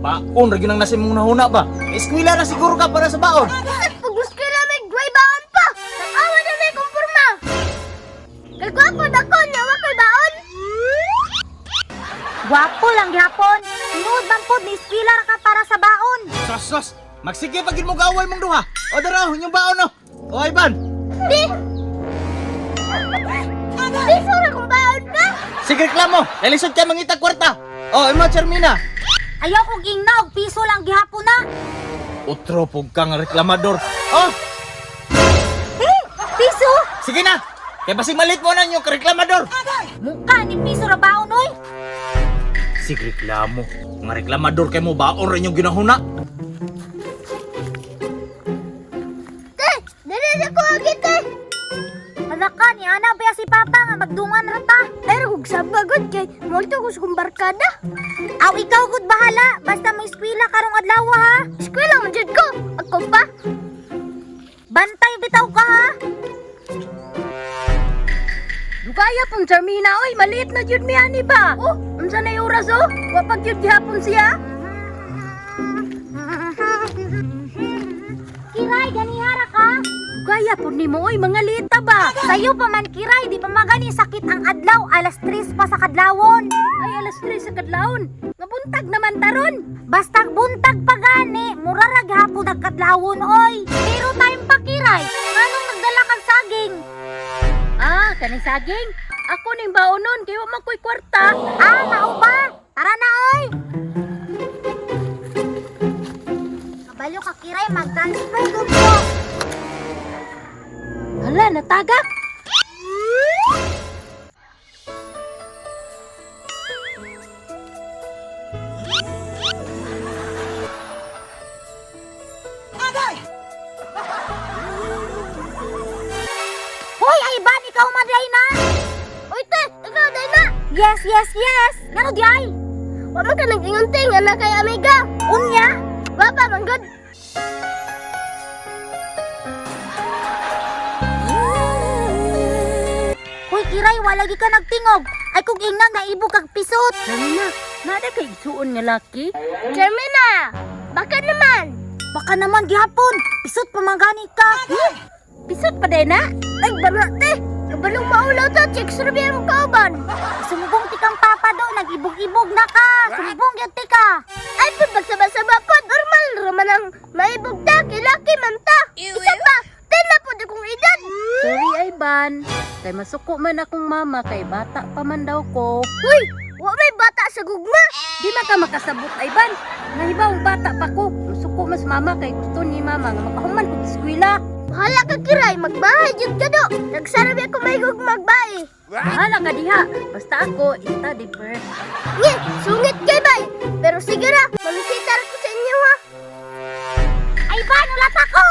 Baon ra gyud ang nasa imong nahuna ba? Eskwela na siguro ka para sa baon. Bisan pag eskwela may gway baon pa. Nakawa na may kumpirma. Kay gwapo na ko nya wa koy baon. Gwapo lang gihapon. Tinuod man pod ni eskwela ra ka para sa baon. Sos, sos. Magsige pag mo gaaway mong duha. O dara, inyong baon no. O Ivan, Di. Piso ra kong baon pa. sige reklamo. Dalisod kay mangita kwarta. O imo Charmina. Ayaw kong ingna og piso lang gihapon na. Utro pug kang reklamador. Oh, Eh, piso? sige na. Kay basig malit mo na inyong reklamador. Mukha ni piso ra baon oy. Sige reklamo. Nga reklamador kay mo baon ra inyong ginahuna. Te, dili na ko agi te. Hala ka ni ana ba si papa nga magdungan ra ta. Ay, kung sabagod kay multo ko sa kong barkada. Aw ikaw gud bahala basta mo eskwela karong adlaw ha. Eskwela man jud ko. Ako pa. Bantay bitaw ka ha. Dugaya pong Charmina oy, maliit na jud mi ani ba? Oh, unsa na oras oh? Wa pa gyud gihapon siya. Kiray ganihara ka. Dugaya pud nimo oy, mga lita ba? Sayo pa man Kiray, di pa magani sakit ang adlaw alas 3 pa sa kadlawon. Ay, alas 3 sa kadlawon. Mabuntag naman taron. Basta buntag pa gani, mura ra gihapon ang kadlawon oy. Pero time pa Kiray, nganong nagdala kag saging? Ah, kaning saging. Ako ning baonon kay wa man koy kwarta. Ah, mao ba? Tara na oy. Kabalo ka Kiray, mag-transfer gud ko. Hala, natagak. Hoy, Ivan, ikaw man diay na. Oy, te, ikaw day na. Yes, yes, yes. Ngano di ay? Wa man ka nag-ingon te nga na kay amiga. Unya? Wapa man gud. Hoy, Kiray, wala gi ka nagtingog. Ay kung ingnan naibog kag pisot. Charmina, nada kay igsuon nga laki? Charmina, baka naman. Baka naman gihapon. Pisot pa man gani ka. Pisot pa din na? Ay, bana te. Kabalong maulaw ta, check sa rabi ang kauban. Sumbong ti kang papa do, nag-ibog-ibog na ka. Sumbong gyud ti ka. Ay, pud magsaba-saba pod, normal raman ang maibog ta, kay laki man ta. Isa pa, ten na pod akong edad. Sorry, Ivan. Kay masuko man akong mama kay bata pa man daw ko. Uy, wa may bata sa gugma. Di man ka makasabot, Ivan. Nahibawng bata pa ko. Masuko mas mama kay gusto ni mama nga makahuman kog eskwela. Bahala ka kiray, magbahay jud ka do. Nagsarabi ako may magbae. Bahala ka diha. Basta ako, study first. Nye, sungit kay bay. Pero sige ra, mamisita ra ko sa inyo ha. Ay, ba, nulat ako!